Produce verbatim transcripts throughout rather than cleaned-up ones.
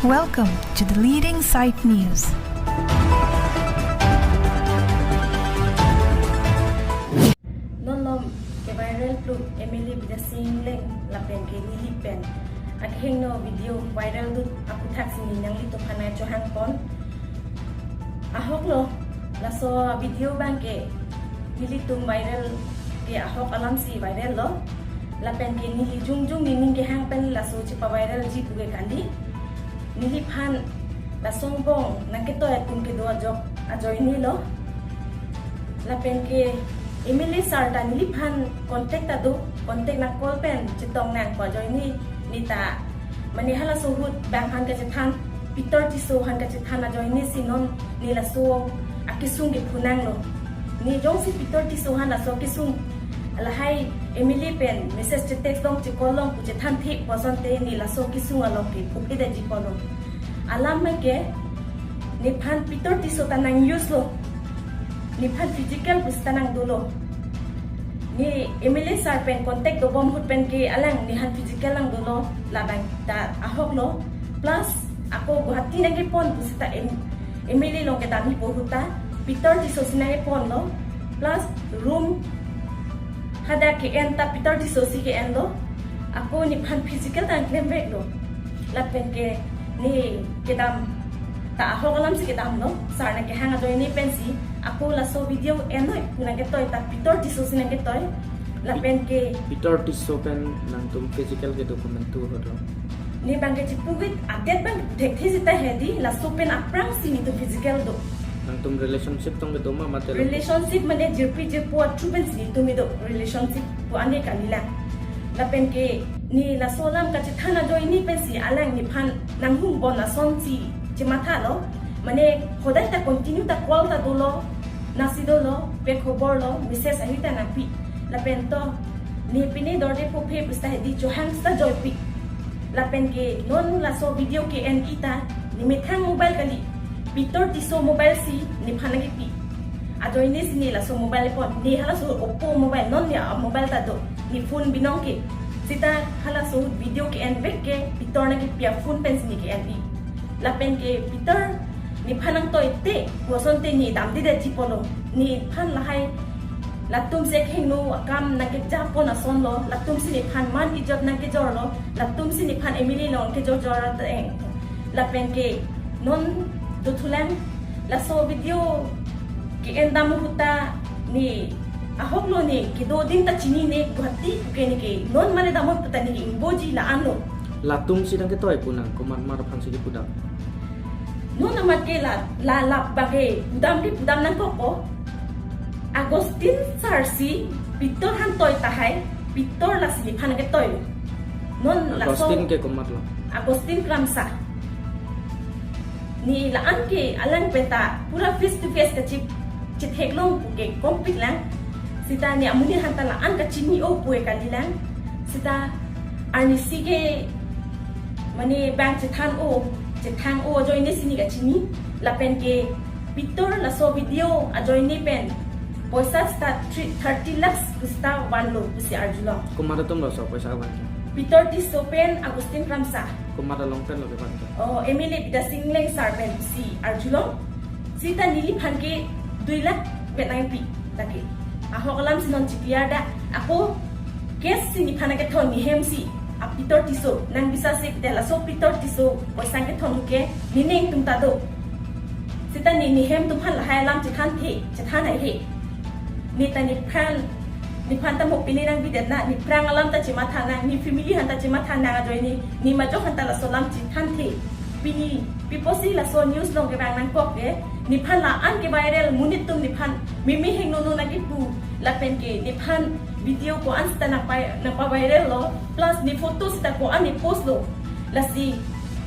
Welcome to the leading site news. Non malom ke-viral pluk M L A Bidya Sing Engleng lapen ke neli pen akehingno video viral dut aputhaksi ne nanglitum aphan chohangpon. Ahok lo, laso video abang ke nelitum viral ke ahok alamsi viral lo. Lapen ke neli jongjong nening kehang pen laso chepa-viralji pu ke kali. Neliphan laso angbong nangketoi atum kedo ajok ajoine lo. Lapen ke M L A sir ta neliphan contact ta do, contact nang call pen chetong nang pu ajoine ne ta, mane halaso ahut bang aphan kachethan, Peter Tisso aphan kachethan ajoine si non ne laso akesung kephunang lo. Ne jongsi Peter Tisso aphan laso kesung lahai M L A pen message che-text long che-call long pu chethanthe pu asonte ne laso kesung along ke phuphe daji polo. Alam ke nephan Peter Tisso ta nang-use lo. Nephan physical pu seta nang dolo. Ne M L A sir pen contact dobom ahut pen ke alang nephan physical nang dolo, labang ta ahok lo. Plus ako Guwahati nangkepon pu seta M-, M L A along kedamji pu ahut ta Peter Tisso si nangkepon lo. Plus room hadak ke-en ta Peter Tisso si ke-en lo. Ako nephan physical ta nangklem vek lo. Lapen ke ne kedam ta ahok alamsi kedam lo. Sir nangkehang ajoine pensi ako laso video enoi pu nangketoi ta Peter Tisso si nangketoi. Lapen ke Peter Tisso pen nangtum physical kedo komantu ho do? Ne bang ke chipuvit update bang thekthe seta hedi, laso pen aphrangsi netum physical do. Nangtum relationship tong kedo ma mate lo? Relationship mane jirpi jirpo athu pensi netum kedo, relationship pu ane kalilang. Lapen ke ne laso alam kachethan ajoine pensi alang nephan nanghum bon asonsi chematha lo. Mane hodai ta continue ta call ta dolo, nasi dolo, pe khobor lo, message ahi ta nangpi. Lapen to ne pine dorde phuphe pu seta hedi, chohang seta joipi. Lapen ke non laso video ke-en-i ta nemethang mobile kali, Peter Tisso mobile si nephan nangkepi. Ajoine si ne laso mobile pon, ne halaso Oppo mobile, non ne a-mobile ta do, ne phone binong ke. Seta halaso video ke-en vek ke Peter nangkepi aphone pensi ne ke-en-i. Lapen ke Peter nephan nangtoite pu asonte ne damde daji polo. Nephan lahai latum si akehingno akam nangkejapon ason lo, latum si nephan man ijot nangkejor lo, latum si nephan M L A along kejor jor ateng. Lapen ke non dothulang, laso video ke-en dam ahut ta ne ahok lo, ne kedo adim ta chinine, Guwahati pu ke ne ke non mane damot ta ne ke ingboji la-an lo. Latum si nangketoi pu nang komat mar aphansi kepudam? Non amat ke la, la, la bang ke pudam ke pudam nangkokpo. Augustine sir si Peter aphan toi tahai, Peter lasi nephan nangketoi lo. Non laso Augustine ke komat lo? Augustine Kramsa. Ne la-an ke alang pen ta pura face to face ta che, chetheklong pu ke kompik lang. Seta ne amonit aphan ta la-an kachini-o pu ke kalilang. Seta arnisi ke mane bang chethan-o, chethang-o ajoine si ne kachini. Lapen ke Peter laso video ajoine pen poisa seta three, thirty lakhs pu seta vanlo pusi arjulong. Komat atum laso poisa van ke? Peter Tisso pen Augustine Kramsa. Komat along pen lo kevan ke? Oh, M L A Bidya Sing Engleng sir pensi arjulong. Seta neliphan ke dui lakh vet nangpi. Lake ahok alamsi non chikliar da. Ako case si nephan nangkethon, ne hem si a Peter Tisso, nang bisa si te laso Peter Tisso poisa kethon ke nening atum ta do. Seta ne, ne hem atum aphan lahai alam chethanthe, chethan haihe. Ne ta nephan, nephan ta mo pine nangbidet na, nephrang alam ta chematha nang, ne family aphan ta chematha nang ajoine, ne majok aphan ta laso alam chethanthe. Pini pi apotsi laso news along kevang nangkok ke, nephan la-an ke-viral, monit atum nephan meme hingno no nangkepu, lapen ke nephan video ko-an seta nangpa, nangpa-viral lo, plus ne photo seta ko-an ne post lo. Lasi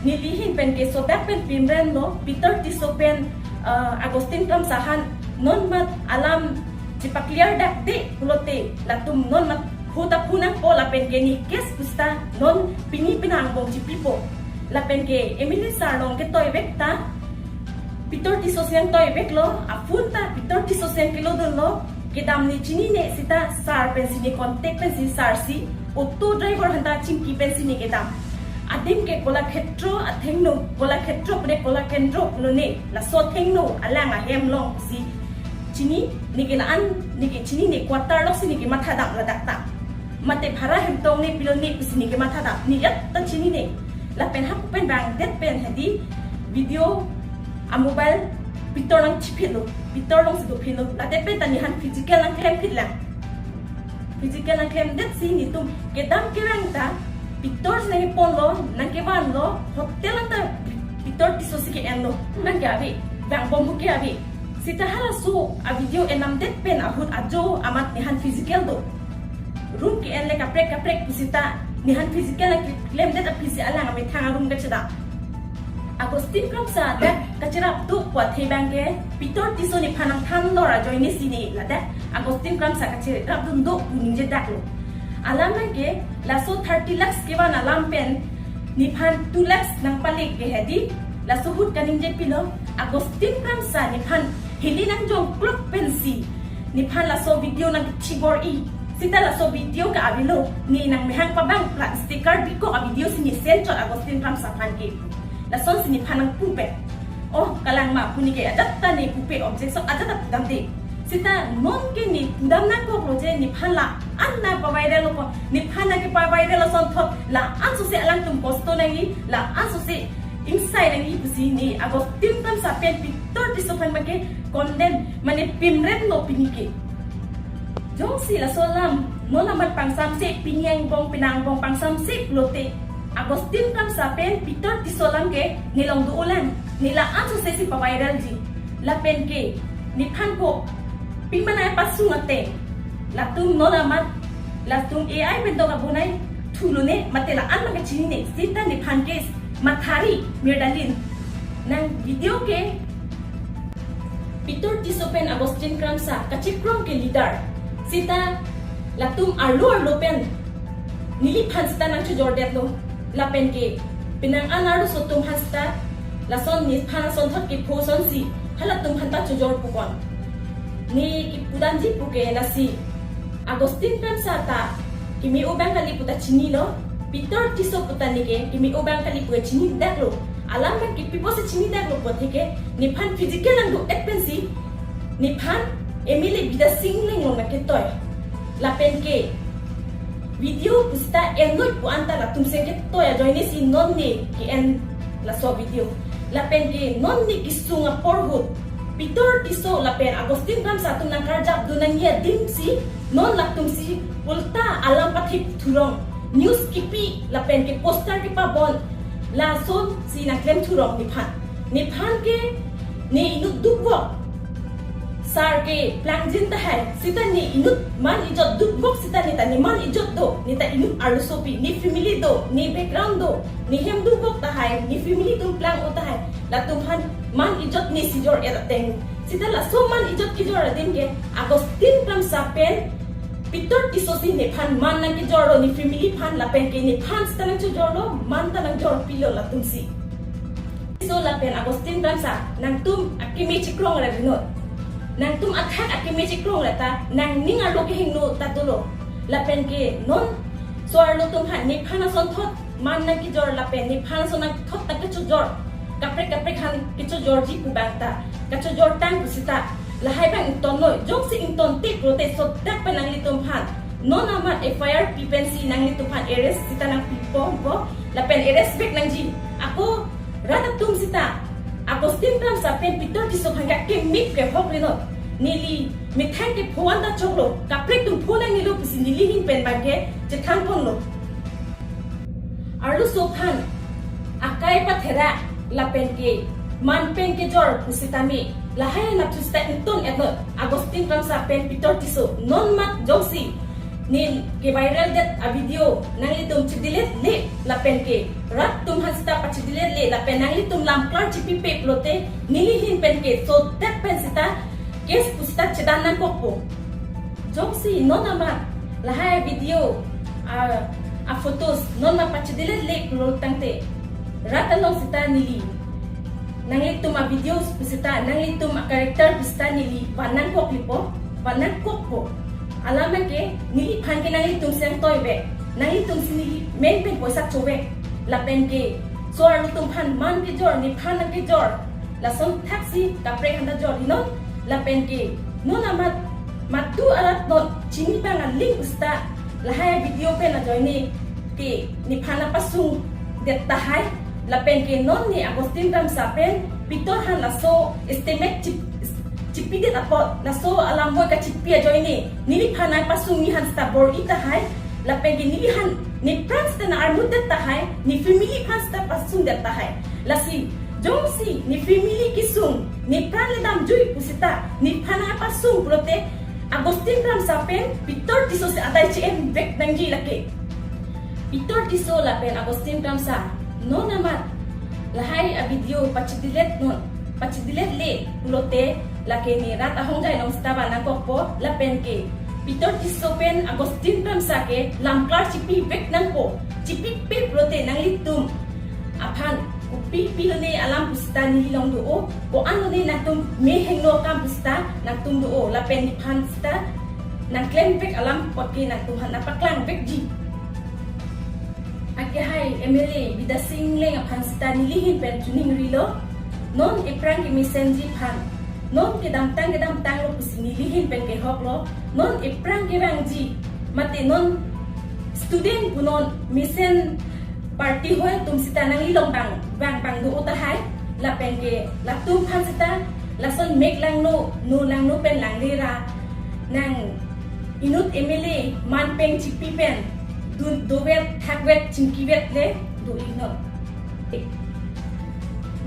neli ahin pen ke sodak pen pimren lo, Peter Tisso pen, uh, Augustine Kramsa aphan non mat alam chepaclear dakde pulote latum non mat hu ta phu nangpo, lapen ke ne case pu seta non pini penang angbong chipipo. Lapen ke M L A sir along ketoi vek ta Peter Tisso si nangtoi vek lo, aphone ta Peter Tisso si nangkelo dunlo, kedam ne chinine, seta sir pensi ne contact pensi sir si auto driver aphan ta chingki pensi ne kedam. Adim ke Kolakhetro athengno, Kolakhetro pune Kolakendro pulo ne, laso athengno alang ahem alongsi chini, neke la-an, neke chinine, quarter loksi neke mathadam ladak ta. Mate bhara hem tong ne pilo ne pusi neke mathadam, ne ajat ta chinine. Lapen hapu pen bang det pen hedi video a mobile pitor nangchiphitlo, pitor alongsi dophitlo. La det pen ta nephan physical nangklemphitlang. Physical nangklemdetsi netum kedam kerang ta pitor si nangkeponlo, nangkevanlo, hotel anta pitor Tisso si ke-enlo. Nangke ave, bang bom ke ave. Seta halaso a video enamdet pen ahut ajo amat nephan physical do. Room ke-en le kaprek kaprek pusita nephan physical nangklemdet aphi si alang amethang a-room kachedam. Augustine Kramsa dak kacherap do pu athe bang ke pitor Tisso nephan nangthandor ajoine si ne ladak Augustine Kramsa kacherapdun do pu ningjedaklo. Alam bang ke laso thirty lakhs kevan alam pen nephan two lakhs nangpale ke hedi, laso ahut kaningje pilo, Augustine Kramsa nephan hili nangjongklok pensi nephan laso video nangkechibor-i. Seta laso video ke avelo, ne nangmehang pabang plat sticker bikok a video si ne send chot Augustine Kramsa aphan ke. Lasonsi nephan nangpu pen. Oh, kalang ma pu ne ke ajat ta ne pupe, objection ajat ta pudamde. Seta non ke ne pudam nangkoklo je nephan la-an nangpavirallo ko, nephan nangkepaviral asonthot la-an sose alangtum kosto nangji, la-an sose ingsai nangji pusi ne Augustine Kramsa pen pitor Tisso aphan bang ke condemn, mane pimremlo pini ke. Jongsi laso alam non amat pangsamse, pini angbong penang angbong pangsamse pulote Augustine Kramsa pen pitor Tisso alam ke ne along do-olang, ne la-an sose si paviralji. Lapen ke nephan ko pimana pasung ateng, latum non amat, latum A I pen dok abonai thulo ne, mate la-an bang ke chinine. Seta nephan ke mathari mirdalin. Nang video ke pitor Tisso pen Augustine Kramsa kachekrom ke leader. Seta latum arlo arlo pen neliphan seta nangchojordetlo. Lapen ke penang an arloso atum aphan seta lason nephan asonthot kepho asonsi halatum aphan ta chojor pukon. Ne kepudamji pu ke lasi, Augustine Kramsa ta keme-o bang kali pu ta chinilo, pitor Tisso pu ta neke keme-o bang kali pu chinidaklo. Alam bang ke pi apotsi chinidaklo pu athe ke nephan physical nangdo-et pensi nephan M L A Bidya Sing Engleng along nangketoi. Lapen ke video pusita ennoi pu anta latum si nangketoi ajoine si non ne ke-en laso video. Lapen ke non ne kesung apor ahut pitor Tisso lapen Augustine Kramsa atum nangkarjapdun nangji adim si non latum si ulta alam pathip thurong, news kipi lapen ke poster kepabon, lasonsi nangklem thurong nephan. Nephan ke ne inut dukvok sar keplangjin tahai, seta ne inut man ijot dukvok seta ne ta ne man ijot do, ne ta inut arlosopi, ne family do, ne background do, ne hem dukvok tahai, ne family atum plang-o tahai, latum aphan man ijot ne si jor-et ateng. Seta laso man ijot kejor adim ke Augustine Kramsa pen pitor Tisso si nephan man nangkejorlo, ne family aphan, lapen ke nephan seta nangchojorlo, man ta nangjorpilo latum si. Tisso lapen Augustine Kramsa, nangtum akeme chekrong ra rinot. Nangtum athak akeme chekrong ra ta nangning arlo kehingno ta dolo. Lapen ke non so-arlo atum aphan nephan asonthot man nangkejor lapen nephan ason nangthot nangkechojor, kaprek kaprek aphan kechojorji pu bang ta kachojor tang pusita lahai bang ingtonnoi. Jongsi ingtonte pulote sodak pen nanglitum aphan non amat F I R pi pensi nanglitum aphan arrest seta nangpipon po, lapen arrest vek nangji. Ako rat atum seta Augustine Kramsa pen pitor Tisso aphan ke akeme kehok rinot. Neli methang kepho anta choklo, kaprek atum pho nangnelo pusi neli ahin pen bang ke chethangponlo. Arloso aphan akai patherak lapen ke man pen kejor pusitame lahai anatthu seta ington-etnot. Augustine Kramsa pen pitor Tisso non mat jongsi ne keviraldet a video nanglitum chedelete le lapen ke rat atum aphan seta pachedelete le lapen nanglitum lam klar chepipe pulote neli ahin pen ke sodak pen seta case pusita chedan nangkokpo. Jongsi non amat lahai video a, a photos non ma pachedelete le pulo tangte rat along seta neli nanglitum a videos pusita, nanglitum a character pusita neli van nangkoklipo, van nangkokpo. Alam ke neliphan ke nanglitum si nangtoivek, nanglitum si neli men pen poisa chovek. Lapen ke so arlo atum aphan man kejor, nephan nangkejor, lason thaksi kaprek aphan ta jor hinon. Lapen ke non amat madu arat non chini abang aling pusita lahai video pen ajoine ke nephan nangpasung det tahai. Lapen ke non ne Augustine Kramsa pen Pitor aphan laso estimate chip chipidet apot, laso alam boi kachipi ajoine neliphan nangpasung nephan sita bor-i tahai. Lapen ke neliphan nepran sita nang-armut det tahai, ne family aphan sita pasung det tahai. Lasi jongsi ne family kesung, nepran le damjui pusita nephan nangpasung pulote Augustine Kramsa pen Pitor Tisso si adai che-en vek nangji lake. Pitor Tisso lapen Augustine Kramsa non amat lahai avideo pachidilet non, pachidilet le pulote lake ne rat ahongjai along sita van nangkokpo. Lapen ke Pitor Tisso pen Augustine Kramsa ke lamklar chipi vek nangpo. Chipipe pulote nanglitum aphan kopi pilone alam pusita neli along do-o, ko-an lone nangtum mehingno akam pusita nangtum do-o, lapen nephan sita nangklem vek alam apot ke nangtum aphan nangpaklang vekji. Akehai M L A Bidya Sing Engleng aphan sita neli ahin pen choningrilo. Non ephrang kemesenji aphan, non kedamtang kedamtanglo pusi neli ahin pen kehoklo. Non ephrang kevangji, mate non student punon mesen party hoi atum sita nangli along bang bang bang do-o tahai. Lapen ke latum aphan sita lason mek langno, no langno pen langle ra nang inut M L A man peng chipi pen dun dovet, thakvet, chingkivet le do-i non.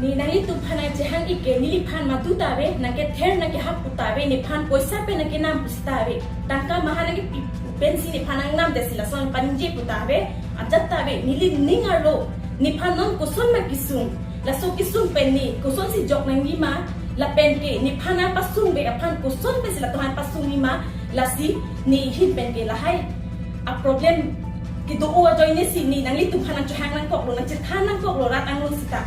Ne nanglitum aphan nangchehang-ik ke neliphan madu ta ave, nangkether nangkehap pu ta ave, nephan poisa pen nangkenam pusita ave, tangka maha nangkepi pensi nephan nangnam detsi lason paningje pu ta ave, ajat ta ave. Neli ning arlo nephan non koson ma kesung, laso kesung pen ne kosonsi jok nangji ma, lapen ke nephan nangpasung vek aphan koson pensi latum aphan pasung ji ma, lasi ne ahin pen ke lahai aproblem kedo-o ajoine si ne nanglitum aphan nangchehang nangkoklo, nangchethan nangkoklo rat angno sita.